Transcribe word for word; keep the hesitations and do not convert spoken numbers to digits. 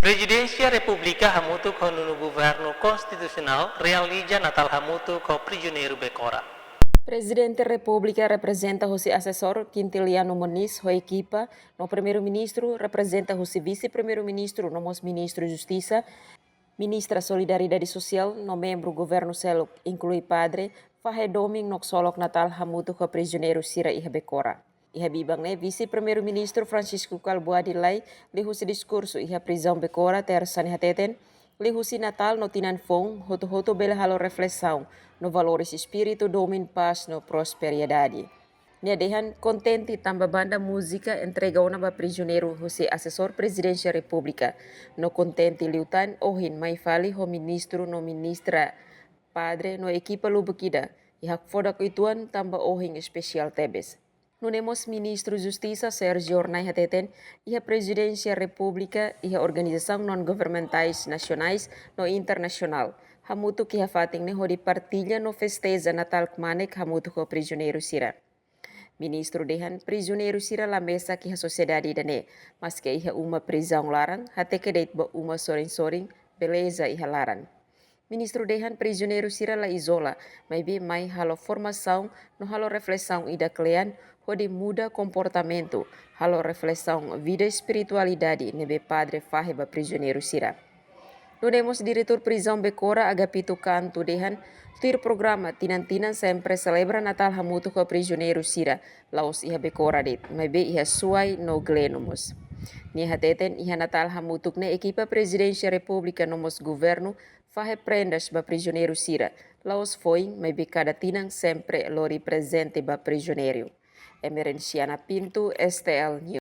Prezidénsia Repúblika hamutuk ho nonu Governu Konstitusionál realiza Natál hamutuk ho prizioneiru Bekora. Prezidente Repúblika reprezenta husi asesór Quintiliano Moniz ho ekipa, no Primeiru-Ministru reprezenta husi Vise-Primeiru-Ministru no mós Ministru Justisa, Ministra Solidariedade Sosiál no membru governu seluk, inklui padre, fahe domin no ksolok Natál hamutuk ho prizioneiru sira iha Bekora. Iha biban ne'e, Vise-Primeiru-Ministru Francisco Kalbuadi Lay liuhusi diskursu iha prizaun Bekora, Tersa ne'e hateten, liuhusi Natál no tinan foun, hotu-hotu bele halo reflesaun no valoriza espíritu domin, pás no prosperidade. Nia dehan kontente tanba banda múzika entrega ona ba prizioneiru husi asesór Prezidénsia Repúblika, no kontente liután ohin mai fali ho ministru no ministra, padre no ekipa lubuk ida, i hakfodak uitoan tanba ohin espesiál tebes. Nune'e mós Ministru Justisa Sérgio Hornai hateten, iha Prezidénsia Repúblika, iha organizasaun non-governamentais nasionais no internasionál, hamutuk iha fatin ne'e hodi partilla no festeja Natál kmanek hamutuk ho prizioneiru sira. Ministru dehan prizioneiru sira la mesak iha sosiedade ida-ne'e, maske iha uma prizaun laran, hateke de'it ba uma sorin-sorin, beleza iha laran. Ministru dehan prizioneiru sira la izola, maibé mai halo formasaun no halo reflesaun ida kle'an, hodi muda komportamentu, halo reflesaun vida espiritualidade ne'ebé padre fahe ba prizioneiru sira. Nune'e mós Diretór Prizaun Bekora Agapito Canto dehan, tuir programa tinan-tinan sempre selebra Natál hamutuk ho prizioneiru sira, la'ós iha Bekora de'it, maibé iha Suai no Gleno mós. Nia hateten iha Natál hamutuk ne'e ekipa Prezidénsia Repúblika no mós governu fahe prendas ba prizioneiru sira, la'ós foin, maibé kada tinan sempre lori prezente ba prizioneiru. Emerenciana Pinto, S T L News.